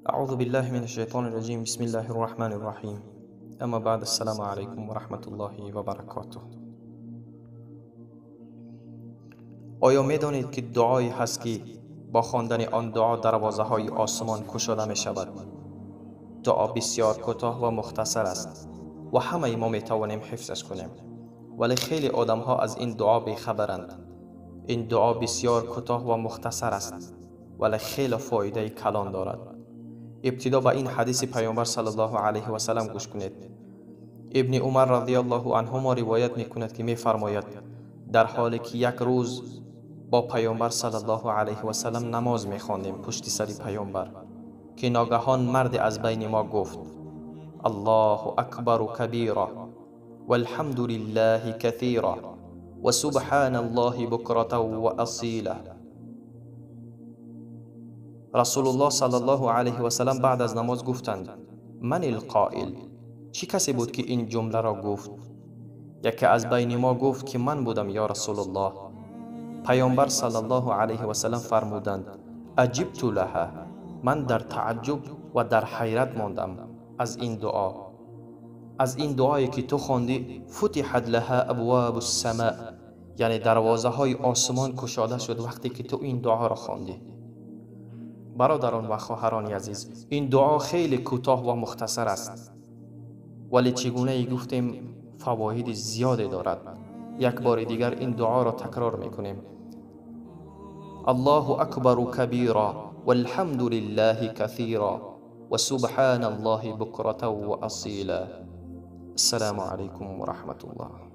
أعوذ بالله من الشيطان الرجيم. بسم الله الرحمن الرحيم. أما بعد، السلام عليكم ورحمة الله وبركاته. آیا می‌دانید که دعایی هست که با خواندن آن دعا دروازه‌های آسمان گشوده می‌شود؟ دعا بسیار کوتاه و مختصر است و همه ما می‌توانیم حفظش کنیم، ولی خیلی آدم‌ها از این دعا بی‌خبرند. این دعا بسیار کوتاه و مختصر است ولی خیلی فایده کلان دارد. ابتدا به این حدیث پیامبر صلی الله علیه و سلم گوش کنید. ابن عمر رضی الله عنهما روایت می‌کند که می‌فرماید در حالی که یک روز با پیامبر صلی الله علیه و سلم نماز می‌خواندیم پشت سر پیامبر، که ناگهان مرد از بین ما گفت الله اکبر کبیرا والحمد لله کثیرا و سبحان الله بکرة و اصیلا. رسول الله صلی الله علیه و سلم بعد از نماز گفتند من القائل، چی کسی بود که این جمله را گفت؟ یکی از بین ما گفت که من بودم یا رسول الله. پیامبر صلی الله علیه و سلم فرمودند عجبت لها، من در تعجب و در حیرت ماندم از این دعا، از این دعایی که تو خواندی. فتحت لها ابواب السماء، یعنی دروازه های آسمان گشاده شد وقتی که تو این دعا را خواندی. برادران و خواهران عزیز، این دعا خیلی کوتاه و مختصر است، ولی چگونه گفتیم فواید زیادی دارد. یک بار دیگر این دعا را تکرار میکنیم. الله اکبر کبیرا والحمد لله کثیرا و سبحان الله بکرة و اصیلا. السلام علیکم و رحمت الله.